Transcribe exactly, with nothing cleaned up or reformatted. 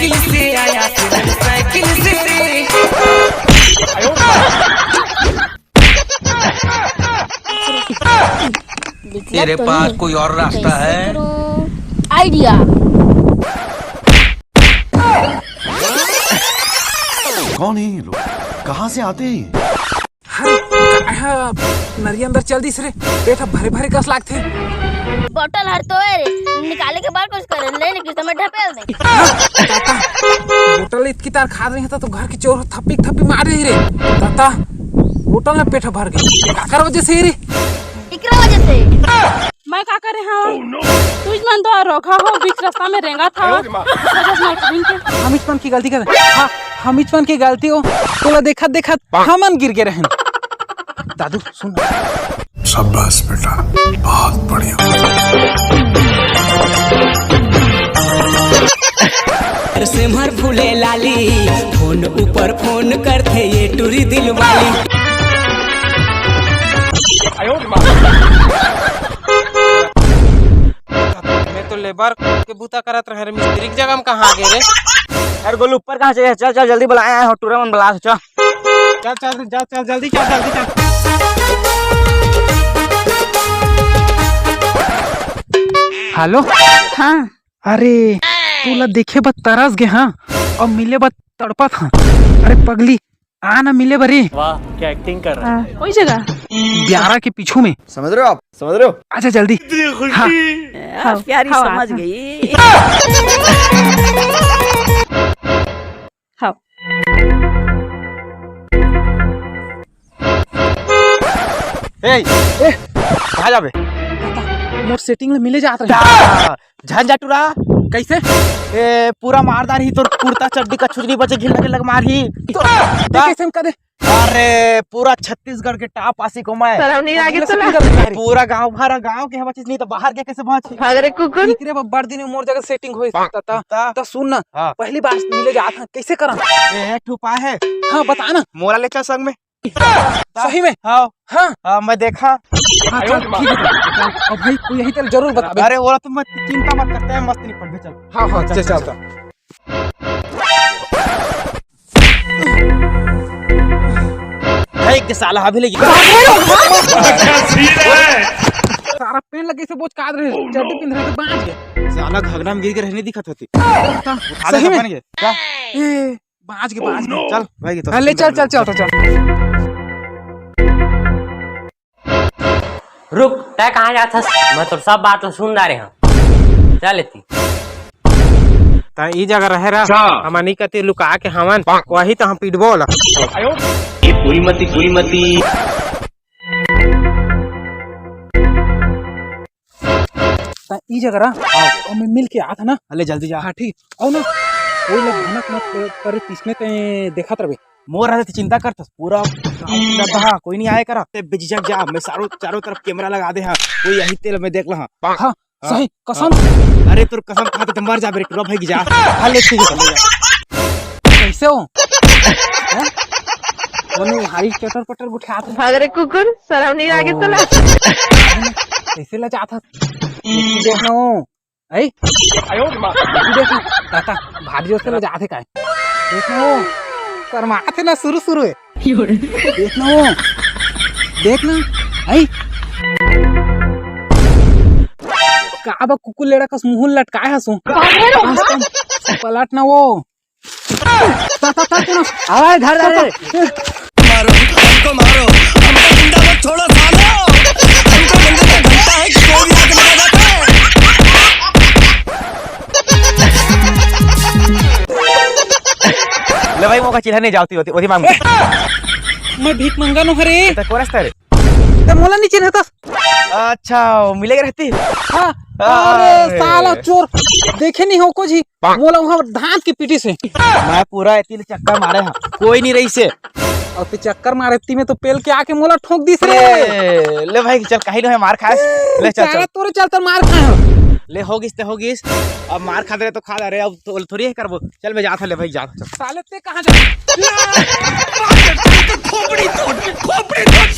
Cycle से आया तेरी साइकिल से रे। तेरे पास कोई और रास्ता है? आइडिया। कौन है ये लोग? कहाँ से आते हैं ये? अरे, काय ह, नरिया अंदर चल दिस रे, पेट ह भरे भरे कस लागथे। बोतल हर तो ए रे, निकाले के बाद कुछ करे, ले ने किस्सा में ढपेल दे। ताता, बोतल इतकी तार खात रही त तो घर के चोर थप्पी थप्पी मार रही रे। ताता, बोतल में पेट ह भर गई, काकर वजह से रे? इकरा वजह से। मैं का करे हव? तुझ मन तो अरोखा हो, बीच रास्ता में रेंगत हव। सजस मल कहिन के। हमिच मन की गलती कर। हाँ, हमिच मन की गलती हो। तोला देखत देखत हमन गिर गे रहन। दादू, सुन। शाबाश बेटा, बहुत बढ़िया। सेमर फूले लाली, फोन ऊपर फोन करथे ये टूरी दिल वाली। मैं तो लेबर के बूता करत रहे रे, मिस्त्री के जगह में कहाँ गे रे? अरे गोलू, ऊपर कहाँ चले? चल चल, जल्दी बुलाए हैं, टूरा मन बुला, चल। चल चल चल चल, जल्दी चल, जल्दी चल। हेलो। हाँ। अरे, तोला देखे बर तरस गे हाँ, अब मिले बर तड़पत हाँ। अरे पगली, आ ना मिले बर रे। वाह, क्या एक्टिंग कर रहा है। हाँ, कोई जगह? ब्यारा के पीछू में। समझ रहे हो आप? समझ रहे हो? अच्छा जल्दी। हाँ। हाँ, प्यारी हाँ, समझ हाँ। गई। हाँ। ए, ए, कहाँ जाबे? मोर सेटिंग ले मिले जात रहे। झंझा टूरा। कैसे? ए, पूरा मार डारही तोर कुर्ता चड्डी, कछु नहीं बचे, घिल्ला घिल्ला मारही। तो, तो कैसे हम कदे? अरे, पूरा छत्तीसगढ़ के टॉप आशिक हूँ मैं। शर्म नहीं लागे तोला? पूरा गांव भर, गांव के हवा चीज नहीं तो बाहर के कैसे बाँच? भाग रे कुकुर। इकरे बब्बर दिन मोर जगह सेटिंग होई सकता था। ता? तो सुन ना, हाँ। पहली बार मिले जात हन, कैसे करन? ए, एक ठो उपाय है। हाँ, बता ना। मोला ले चल संग में। सही में? हाँ। हाँ। हाँ, मैं देखा। हाँ, चल, ठीक है, चल। अब भाई, कोई यही तेल जरूर बताबे। अरे, वो तो मत, चिंता मत करते हैं, मस्त निपट भी चल। हाँ, हाँ, चल, चल, चल। देख के साला अभी लगी। सारा पेन लगे से बोझ काट रहे, चड्डी पिंध रहे तो बाँच गए। साला घगरा में गिर के रहने दिखत होती। उठा ले सही में? अपन के। क्या? ए, बाँच गए, बाँच गए। चल, भाई, तो हाँ, ले चल, चल, चल, चल, चल। रुक, तै कहाँ जात हस? मैं तोर सब बात ला सुन डारे हँव। चल एती। तै ई जगह रहे रह, अच्छा। हमनी कति लुका के हवन, वही तो हम पीटबो ओला। ये पूरी मती, पूरी मती। तै ई जगह रह, हाँ। अउ मैं मिल के आत हँव ना। अले जल्दी जा। हाँ, ठीक। अउ ना, कोई लोग भनक मत करे, तीसने तै देखत रहे। मोर रहते चिंता करथस, पूरा गाँव पूरा बहा, कोई नहीं आए करा। ते बेझिझक जा, मैं सारो, चारों तरफ कैमरा लगा दे हाँ, कोई यही तेल में देख ला हाँ। हाँ, हाँ, सही, हाँ। कसम। अरे तोर कसम खाते तो मर जा बेटे, टूरा भाई की जा। हाँ, ले ठीक है, ले जा। कैसे हो? हैं? कोनो भारी चटर पटर गुठियात है। भाग रे कुकुर, शर्म नहीं लागे ओ। तोला? कैसे ले जात है? देखना हो। ऐ? तू देख ना, ताता, भारी जोर से लजात हे काय? देख ना वो, शर्मात हे ना शुरू शुरू हे। देख ना वो, देख ना, ऐ? का बा कुकुर लेड़ा कस मुँह लटकाए हस वो? आज तो पलट ना वो। ता, ता, ता, ता, ता। अरे, घर, घर, घर। मारो, हमको मारो, हमको जिंदा मत छोड़ो, सालो। हमको मंदिर का घंटा है कि कोई भी आके बजा जाता है। ले भाई, मोका चिल्हा नहीं जाती होती, होती मांग। मैं भीख मंगा नो हरे। तो कौन रास्ता रे? ते मोला नहीं चिन्हत हस। अच्छा, वो मिले रहती? हाँ। अरे, अरे। साला चोर, देखे नहीं हो कुछ ही। मोला वहाँ धांत के पीटी से। मैं पूरा एती ले चक्कर मारे हाँ, कोई नहीं रही से। अउ ते चक्कर मारे ती में तो पेल के आके मोला ठोंक दिस रे। ए, ले भाई, चल, कहीं नहीं है, मार खाए। ले, चल, साला चल। तोरे चलते मार खाए हो। ले, हो गिस ते हो गिस। अब मार खा दे रहे तो खा दे रहे, अब तो थोड़ी है करबो। चल, मैं जात हँव, ले भाई, जात हँव, चल। साले, ते कहाँ जा? खोपड़ी तोड़, खोपड़ी तोड़।